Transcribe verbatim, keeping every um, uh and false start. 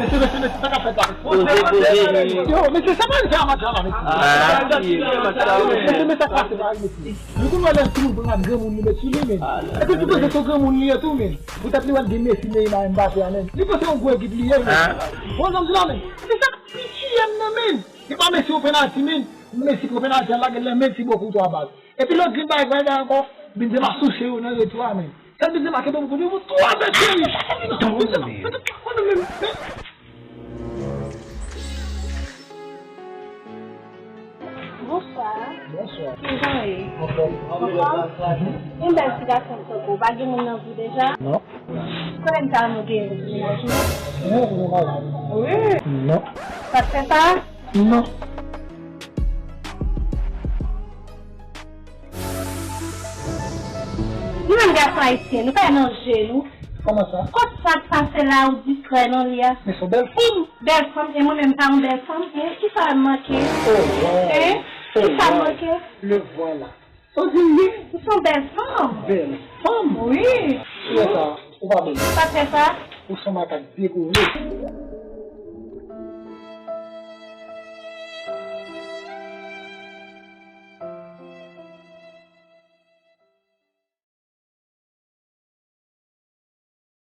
Mesye, mesye, mesye, sa k ap fèt la? Poze, poze. Yo, mesye, sa pa yon fè a match la, mesye. Ah, mesye, mesye, sa k pase la, mesye. Nou konn wè lè timoun pran granmoun li met sou li, men. Epi li panse se yon granmoun li ye tou, men. Poutèt li wè l gen Messi, Neymar, Mbappé a, men. Li panse yon gwo ekip li ye, men. Bon, jan m di la, men. Se sa k pi tiye m nan, men. Se pa Messi yon penalti, men. Messi pran penalti a, lage l nan men Thibaut Courtois baz. Epi lòt grenn bagay, bagay ankò, Benzema souse yo nan retou a, men. Sèl Benzema kenbe pou kote pou twa mèt, cheri. Bonswa. Bonswa. Kijan w ye? Anfòm. Anfòm? Yon bèl ti gason tankou w, pa gen moun nan vi w deja? Non. Konbyen tan nou gen pou mennaj nou? Non, pou mennaj nou. Wi. Non. Sa fè sa? Non. Nou menm gason ayisyen, nou pa nan je nou. Kòman sa? Kot sa k pase la ou distrè nan li a? Men se yon bèl fanm. Bèl fanm, e mwen menm pa yon bèl fanm, e kisa m manke? Oh, wow. E kisa m manke? Le voilà. Sa w di l ye? Ou se yon bèl fanm. Bèl fanm? Wi. Ou wè sa, ou pa bèl. Sa fè sa? Ou se yon makak dekore.